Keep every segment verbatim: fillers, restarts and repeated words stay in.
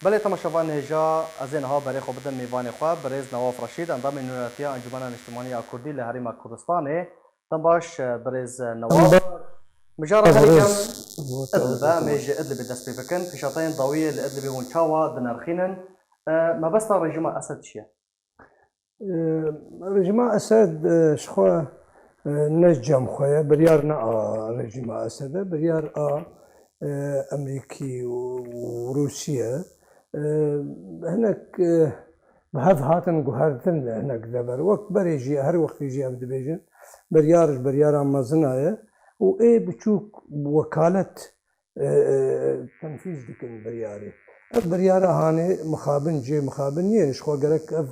Belê temaşevan hêja, ez ê niha berê xwe bidim mêvanê xwe, birêz Newaf Reşîd, endamê Nûnertiya Encûmena Niştimanî ya Kurdî li Herêma Kurdistanê. Dem baş, birêz Newaf. Mijara me yê yekem Idlib e, em ê ji Idlibê dest pê bikin. Pêşateyên dawiyê li Idlibê hûn çawa dinirxînin? E, mebesta rejîma Esed çi ye? E, rejîma Esed, e, ji xwe, e, ne cem xwe ye, biryar ne a rejîma Esed e, biryar a, e, Emerîkî û, û Rûsî ye. E, hinek, e, bi hev hatin guhertin li hinek dever. Wek berê jî, her wextî jî em dibêjin, biryar ji biryara mezina ye û ê biçûk wekalet e, e, tenfîz dikin biryarê. Ev biryara hanê mixabin, cihê mixabin niye. Ji xwe gerek ev,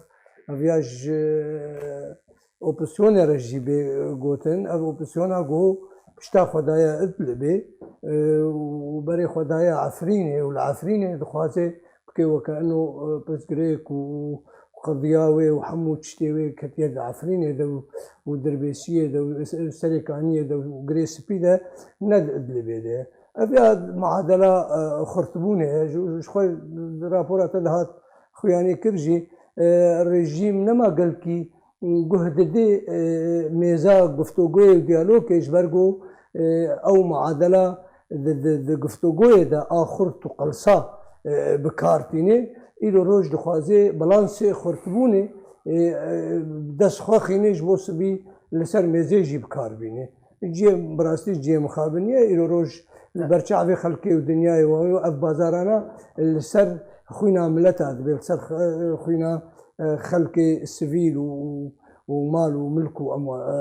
ev ya ji opozisyonê re jî bê gotin. Ev opozisyona ku pişta xwe daye Idlibê, e, û berê xwe daye Efrînê û li Efrînê dixwaze bike weke ino, e, pirsgirêk û qediya wê û hemû tiştê wê ketiye di Efrînê de û, û Dirbêsiyê de û Serêkaniyê de û Girê Spî de, ne di Idlibê de ye. Ev ya muadela, e, xurtbûnê ye. Ji, ji xwe di rapora te de hat xuyanî kir jî, e, rejîm nema gelkî guh didê, e, mêza guftûgoyê û diyalogê ji ber ku, e, ew muadela di, di, di guftûgoyê de a xurt û qelsa, e, bi kar tînê. Îro roj dixwazê balansê xurtbûnê, e, e, dest xwe xînê ji bo sibî li ser mêzê jî bi kar bînê. Cihê, bi rastî cihê mixabin niye, îro roj li ber çavê xelkê û dinyayê we ev bazarana li ser xwîna mileta dibe, li ser xe-, xwîna, e, xelkê sivîl û, û, û mal û milk û emwa-, e,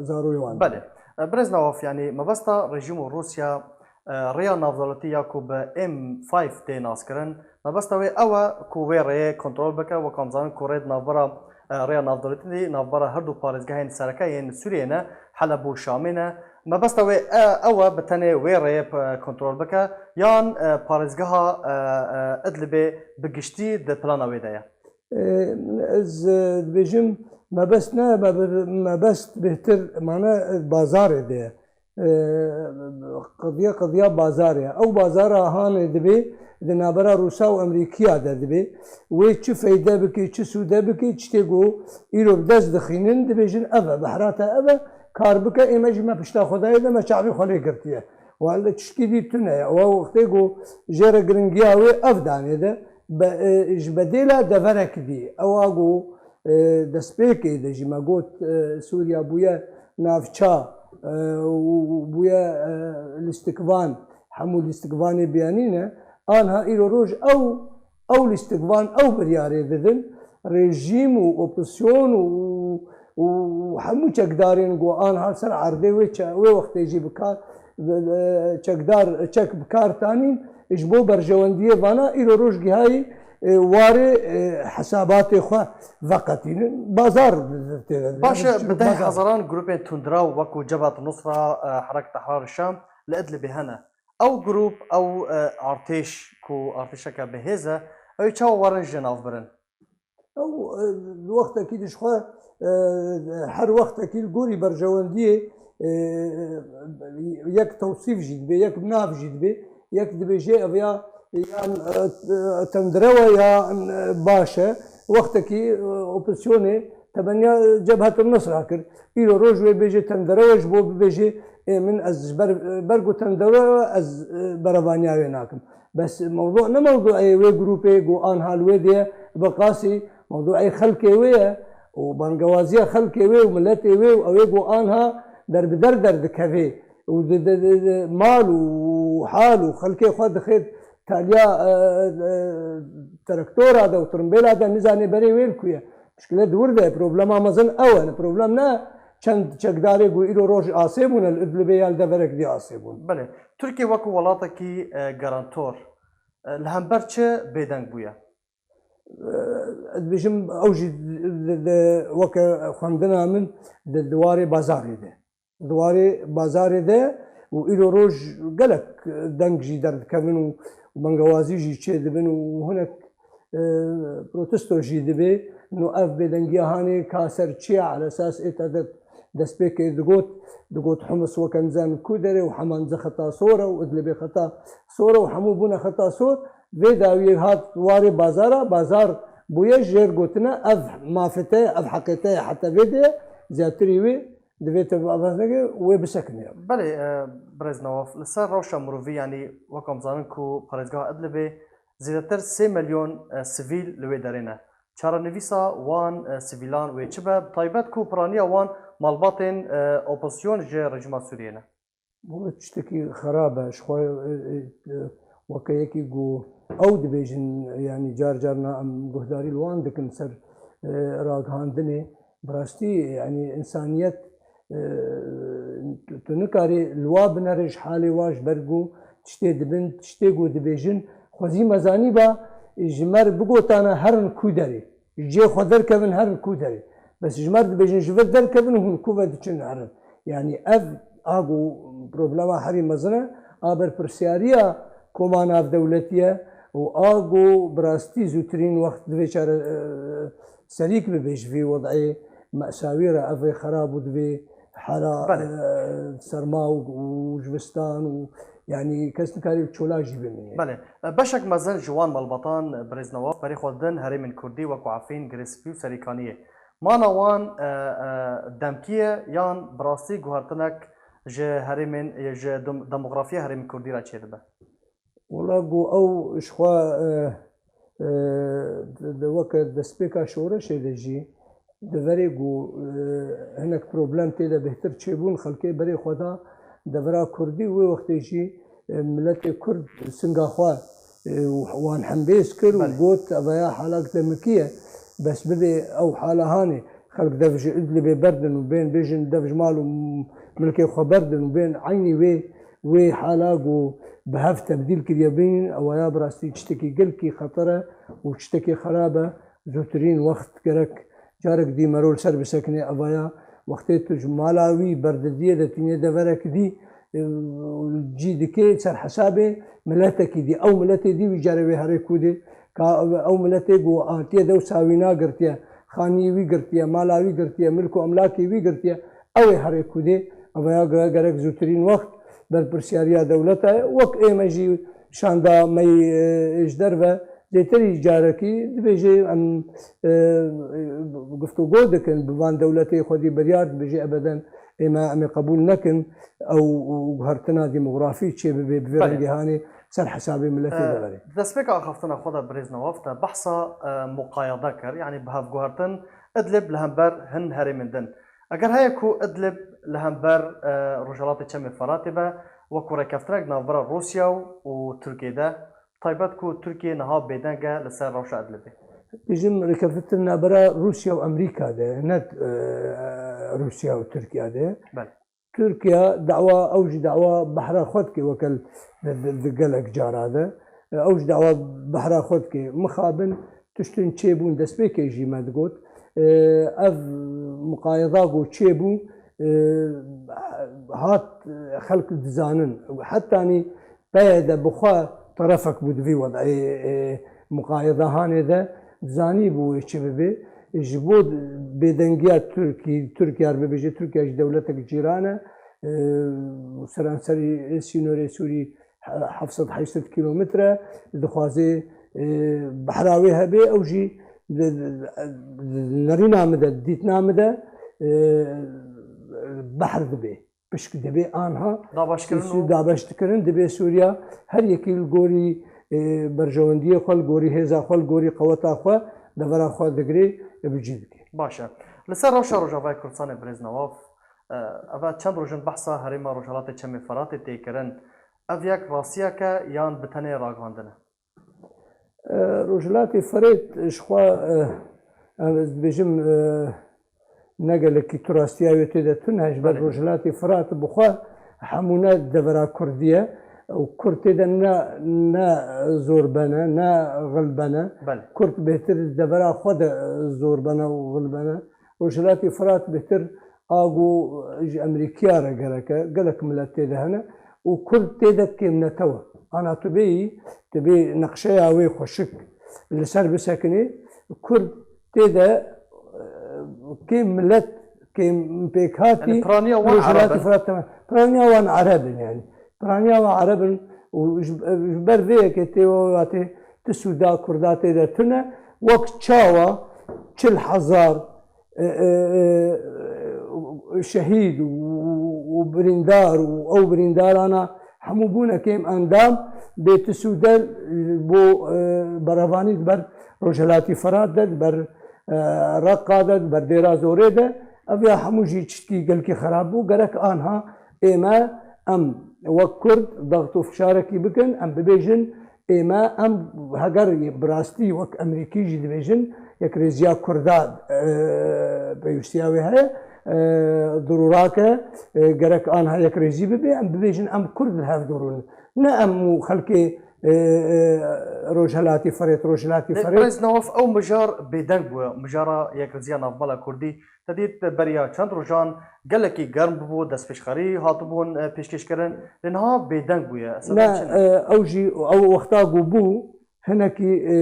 zaroyê wan. Belê. E, Birêz Newaf, yanî mebesta rejîm û Rûsya, e, rêya navdewletî ya ku bi M five tê naskirin, mebesta wê ew e ku wê rêyê kontrol bike, wek em zanin ku rê di navbera, e, rêya navdewletî de navbera her du parêzgehên sereke yên Sûriyê ne, Heleb û Şamê ne. Mebesta wê, e, ew e bi tenê wê rêyê, e, kontrol bike, yan, e, parêzgeha, e, e, Idlibê bi giştî di plana wê de ye? E, ez, e, dibêjim, mebest ne, mebe-, mebest bêhtir, mane, e, bazarê de ye. E, qediya, qediya bazarê ye. Ew bazara hanê dibê di navbera Rûsa û Emerîkiya de dibê. Wê çi feyde bike, çi sûde bike, tiştê ku îro bi dest dixînin, dibêjin ev e, behrate ev e, kar bike, ê me jî me pişta xwe dayê de, me çavê xwe lê girtiye. Welle tişkî dî tune ye. Ew wextê ku jê re giringiya wê ev danê de, be-, e, ji bedêla deverek dî. Ew a ku, e, destpêkê de jî me got, e, Sûriya bûye navça, e, û, û bûye, e, lîstikvan, hemû lîstikvanê biyanî ne. Anha îro roj ew, ew lîstikvan, ew biryarê didin. Rejîm û opozisyon û, û hemû çekdarên ku anha li ser erdê wê çe-, wê wextê jî bi kar, e, çekdar, çek bi kar tanîn, ji bo berjewendiyê vana îro roj gihayî, e, warê, e, hesabatê xwe veqetînin. Bazar tê de. Baş e, bi deh hezaran grûpên tundrew wekû Cebhet Nusra, e, Hereket Ehrar Şam li Idlibê hene. Ew grûp, ew, e, artêş ku artêşeke bihêz e, ew ê çawa werin ji nav birin? Ew, e, wextekî dişxwe, e, her wextekî li gorî berjewendiyê, e, yek tewsîf jî dibe, yek bi nav jî dibe, yek dibêje ev ya, yan, e, tendrew e yan, e, baş e. Wextekî, e, opozîsyonê tebenya Cebhet Nusra kir. Îro roj wê bêje tendrew e, ji bo bibêje, ê min ez ji ber, ber ku tendrew e, ez, e, berevaniya wê nakim. Bes mewdu ne mewduê wê grûpê ku anha li wê de ye, bi qasî mewduê xelkê wê ye û bangewaziya xelkê wê û miletê wê û ew ê ku anha derbider derdikeve û di, di, di, di mal û hal û xelkê xwe dixê taliya, e, e, terektora de û tirimbêla de, nizanê berê wê li ku ye. Muşkile dûr de, problema mezin ew e. Problem ne çend çekdarê ku îro roj asê bûne li Idlibê ya li deverek dî asê bûn. Belê. Tirkiye wekû welatekî, e, garantor, e, li hember çi bêdeng bûye? E, ez dibêjim, ew jî di, di, di, weke xwendina min di, di warê bazarê de. Di warê bazarê de û îro roj gelek deng jî derdikevin û bangewazî jî çêdibin û hinek, e, protesto jî dibe. No ev bêdengiya hanê ka ser çi ye? Elesas ê te de destpêkê digot, digot Humus weke nizanim ku derê û Hema nize xeta sor e û Idlibê xeta sor e û hemû bûne xeta sor. Vê dawiyê hat warê bazara, bazar bûye jêr gotine, ev mafê te ye, ev heqê te ye, heta vê de ye, ziyadtirî wê divê te avaz neke, wê bisekine. Belê, e, birêz Newaf, li ser rewşa mirovî, yanî wek em zanin ku parêzgeha Idlibê zêdetir sê milyon, e, sivîl li wê derê ne. Çarenivîsa wan, e, sivîlan wê çi be? Bi taybet ku piraniya wan malbatên, e, opozîsyon ji rejîma Sûriyê ne. Wele tiştekî xerab e. Ji xwe, e, e, e, weke yekî ku ew dibêjin, yanî car carna em guhdarî li wan dikin ser, e, ragihandinê. Bi rastî, yanî însaniyet, e, tu, tu nikarî li wa binere ji halê wa, ji ber ku tiştê dibin, tiştê ku dibêjin, xwezî me zanîba, ji me re bigotana herin ku derê. Ji cihê xwe derkevin, herin ku derê. Bes ji me re dibêjin, ji vir derkevin û hûn ku ve diçin herin. Yanî ev a ku problema herî mezin e, a berpirsiyariya koma navdewletî ye û a ku bi rastî zûtirîn wext divê çare, e, serîk bibe ji vî wed'ê mesawî re, ev ê xerab û divê hala, Belê. e, serma û, û zivistan û, yanî kes nikarî bi çola jî bimîne. Belê. Beşek mezin ji wan malbatan, birêz Newaf, berê xwe didin herêmên Kurdî wek Efrîn, Girê Spî û Serîkaniyê. Mana wan, e, e, demkî ye yan bi rastî guhertinek ji herêmên, ji dem-, demografiya herêmên Kurdî re çêdibe? Wela ku ew ji xwe, e, e, di, di weke destpêka şoreşê de jî, di verê ku, e, hinek problem tê de bêhtir çêbûn, xelkê berê xwe da devera Kurdî û wê wextê jî, e, miletê Kurd singa xwe, e, û wan hembêz kir û Belê. got, ev ya halak demikî ye, bes bibê ew hala hanê. Xelk dev ji Idlibê berdin û bên bêjin dev ji mal û milkê xwe berdin û bên eynî wê, wê hala ku bi hev tebdîl kiriye bîn, ew ya bi rastî tiştekî gelkî xeter e û tiştekî xerab e. Zûtirîn wext gerek carek dî mero li ser bisekine, ev ya wextê tu ji mala wî berdidiyê de tînê deverek dî, e, cî dikê ser hesabê miletekî dî. Ew miletê dî wî carê wê herê kûdê. Ka ew miletê ku hatiye dew sawîna girtiye, xaniyê wî girtiye, mala wî girtiye, milk û emlakê wî girtiye, ew ê herê kûdê. Ev ya ge-, gerek zûtirîn wext berpirsiyariya dewleta ye. Wek ê me jî şanda me yî, e, ji derve zêtirî carekî dibêje em, e, e, guftûgo dikin bi van dewletê xwedî biryar dibêje ebeden ê me em ê qebûl nekin ew guhertina demografî çê bibe bi vê Belê. rengê hanê ser hesabê miletê E, deverê. Destpêka axaftina xwe de birêz Newaf te behsa, e, muqayada kir, yanî bi hevguhertin Idlib li hember hin herêmên din. Eger heye ku Idlib li hember, e, Rojhelatê Çemê Feratê be, wekû rêkeftinek navbera Rûsya û, û Tirkiyê de, taybet ku Tirkiye niha bêdeng e li ser rewşa Idlibê. Dijim rêkeftin navbera Rûsya û Amerîka de, ne, e, Rûsya û Tirkiye de. Belê. Tirkiye dawa, ew jî dawa behra xwe dike weke di, di, di gelek cara de. Ew jî dawa behra xwe dike. Mixabin tiştin çêbûn destpêkê jî me digot. E, ev muqayeda ku çêbû, e, hat xelk dizanin. Hetanî P Y D bi xwe terefek bû di vî wed'ê, e, muqayeda hanê de, dizanîbû wê çi bibe. Ji bo bêdengiya Tirkî-, Tirkiye re bibêje, Tirkiye jî dewletek cîran e, e, seranserî sînorê Sûrî he-, heft sed heşt sed kîlometre dixwaze, e, behra wê hebe, ew jî di, di, di nerîna min de, di dîtina min de, e, behr dibe. Pişk dibê anha Dabeşkirin û dabeş dikirin, dibê Sûriya her yekî li gorî, e, berjewendiyê xwe, li gorî hêza xwe, li gorî qeweta xwe, devera xwe digirê, e, bi cî dike. Baş e. Li ser rewşa Rojavayê Kurdistanê birêz Newaf, e, eva çend roj in behsa herêma Rojhilatê Çemê Feratê tê kirin. Ev yek rastiyek e yan bi tenê ragihandin e? E, Rojhilatê Ferêt ji xwe, e, em, ez dibêjim, e, ne gelekî tu rastiya wê tê de tune, ji ber Belê. Rojhilatê Firat bi xwe hemûne devera Kurdî ye û Kurd tê de ne, ne zor bene, ne xil bene. Belê. Kurd bêhtir devera xwe de zor bene û xil bene. Rojhilatê Firat bêhtir a ku ji Amerîkiya re gerek e, gelek milet tê de hene û Kurd tê de kêmnetew e. Ana tu bêyî, tu bê neqşeya wê xweşik li ser bisekinê, Kurd tê de, e, kêm milet, kêm pêkhatî Yanî piraniya wan Rojhilatê Ereb in. Firat teme-, piraniya wan Ereb in yanî. Piraniya wan Ereb in û ji, ji ber vê yekê tê we hatê Ti sûda Kurda tê de tune, wek çawa çil hezar, e, e, e, şehîd û, û birîndar û ew birîndarana hemû bûne kêm endam, bê ti sûde bo, e, berevanî di ber Rojhelatî Firat de, di ber, e, Reqa de, di ber Dêra Zorê de, ev ya hemû jî çitkî gelkî xerab bû. Gerek anha ême em wek Kurd daxt û fişarekî bikin, em bibêjin, ême em heger bi rastî wek Emerîkî jî dibêjin, yekrêziya Kurda, e, pêwîstiya wê heye, e, dirûrak e, e, gerek anha yekrêzî bibe, em bibêjin em Kurd li hev dirûn. Ne em û xelkê, e, e, Rojhelatî Firêt, Rojhelatî Firêt. Birêz Nawaf, ew mijar bêdeng bûye, mijara yekrêziya navmala Kurdî. Te dît beriya çend rojan gelekî germ bûbû, destpêşxerî hatibûn, e, pêşkêşkirin, lê niha bêdeng bûye. Sebeb Ne, çi ne? e, ew jî, ew wexta ku bû, hinekî, e,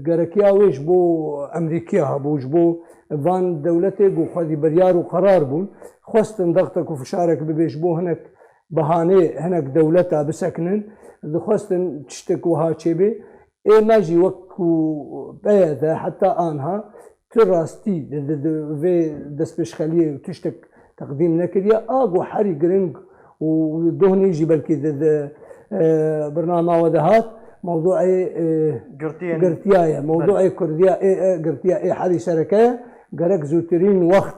gerekiya wê ji bo Emerîkiya hebû, ji bo van dewletê ku xwedî biryar û qerar bûn, xwestin dextek û fişarek bibê ji bo hinek behanê hinek dewleta bisekinin, dixwestin tiştek wiha çêbê. Ê me jî wek ku peye de heta anha tu rastî di, di, di vê destpêşxeliyê û tiştek teqdîm nekiriye. A ku herî giring û dohnî jî belkî di, di, e, birnama we de hat, mewduê, e, Girtiyên girtiya ye. Mewduê Belê. Kurdiya ê, e, girtiya ê herî sereke ye. Gerek zûtirîn wext,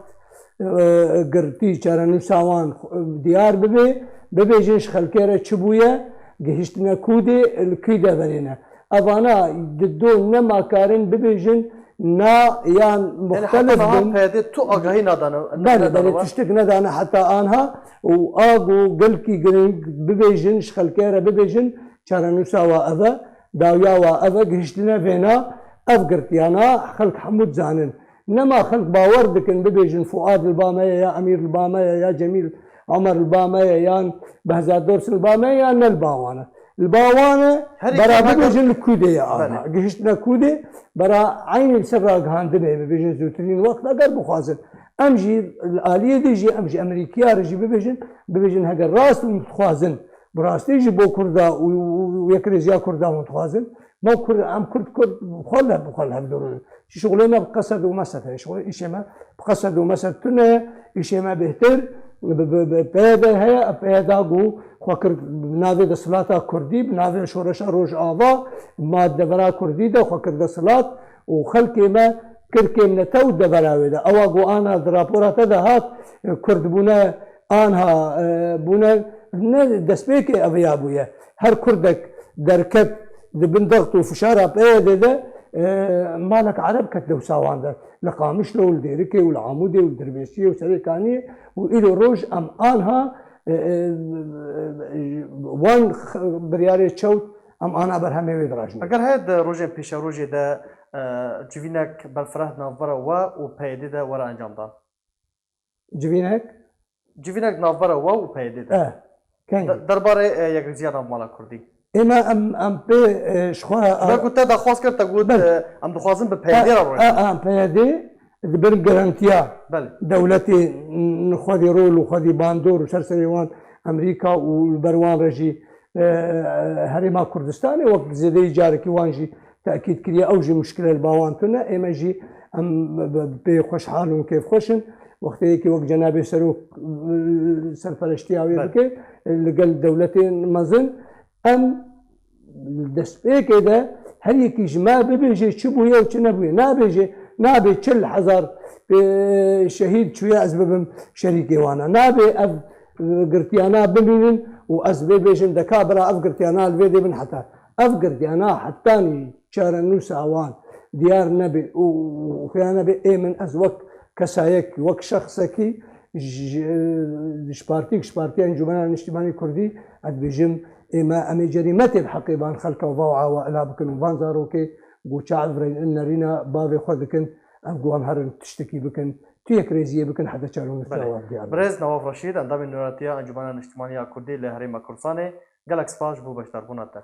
e, girtî çarenûsa wan, e, diyar bibe, bibêjin ji xelkê re çi bûye, gihiştine kûdê, li kû deverê ne. Evana di do nema karin bibêjin na yan Yanî heta muxtelif niha bin. P Y D tu agahî nadane, Belê, nedane belê, we? Tiştek nedane heta anha û a ku gelkî giring bibêjin, ji xelkê re bibêjin, çarenûsa wa ev e, dawiya wa ev e, gihiştine vêna, ev girtiyana xelk hemû dizanin. Nema xelk bawer dikin bibêjin Fuad li ba me ye, ya Emîr li ba me ye, ya Cemîl Omer li ba me ye, yan Behzat Dors li ba me ye, ya ne li ba wan e. Li ba wan e, Herî bera kêm heger bibêjin li kûdê ye ana. Belê. Gihiştine kûdê, bera eynî li ser ragihandinê bibêjin zûtirîn wext eger bixwazin. Em jî li aliyê dî jî, em ji Emerîkiya re jî bibêjin, bibêjin heger rast hûn dixwazin, bi rastî jî bo Kurda û, û, û yekrêziya Kurda hûn dixwazin, me Kurd, em Kurd, Kurd xwe li, xwe li hev dirûnin. Şixulê me bi qesed û mesed heye. Şixulê îşê me bi qesed û mesed tune ye. Îşê me bêhtir bi, bi, bi P Y D heye. P Y D ku xwe kir bi navê desthilata Kurdî, bi navê Şoreşa Rojava, ma devera Kurdî de xwe kir desthilat û xelkê me kir kêmnetew devera wê de. Ewa ku ana di rapora te de hat, Kurd bûne anha, e, bûne ne destpêkê ev ya bûye. Her Kurdek derket di bin dext û fişara P Y D de, e, malek Ereb ket dewsa wan de. Li Qamişlo û li Dêrikê û li Amûdê û li Dirbêsiyê û Serêkaniyê û îro roj em anha, e, e, wan x-, biryarê çewt em ana berhemê wê dirajin. Eger heye di rojên pêşerojê de, e, civînek berfireh navbera we û P Y D de were encamdan? Civînek? Civînek navbera we û P Y D de. E, kengî? De-, derbarê, e, yekrêziya navmala Kurdî. Ême em, em pê, e, ji xwe, e, Wek ku te daxwaz kir, te got, Belê. e, em dixwazin bi P Y D re E, rûnin. e, em P Y D di bin garantiya Belê. dewletê n-, xwedî rol û xwedî bandor û ser serê wan Amerîka û li ber wan re jî, e, Herêma Kurdistanê wek zêdeyî carekî wan jî tekîd kiriye, ew jî muşkile li ba wan tune. Ême jî em bi, bi pê xweşhal û kêfxweş in. Wextê yekî wek Cenabê Serok, e, serpereştiya wê Belê. bike, e, li gel dewletên mezin, em destpêkê de her yekî ji me bibêje çi bûye û çi nebûye. Nabêje, nabê çil hezar, e, şehîd çûye ez bibim şerîkê wan e. Nabê ev, e, girtiyana bimînin û ez bê bêjim de ka bira ev girtiyana li vê dê bin heta. Ev girtiyana hetanî çarenûsa wan diyar nebe û, û xuya nebe, ê min ez wek kesayek, wek şexsekî ji, ji partîk, ji Partiya Encûmena Niştimanî Kurdî ez dibêjim, ê me, em ê cerîmetê bi heqê van xelka va û awa ela bikin û van zarokê ku çav re-, nerîna bavê xwe dikin, ev ku em herin tiştekî bikin, tu yekrêziyê bikin heta çarenûsa Belê. wan diyar be. Birêz Nawaf Reşîd, endamê Nûneratiya Encûmena Niştimanî ya Kurdî li Herêma Kurdistanê, gelek spas ji bo beşdarbûna te.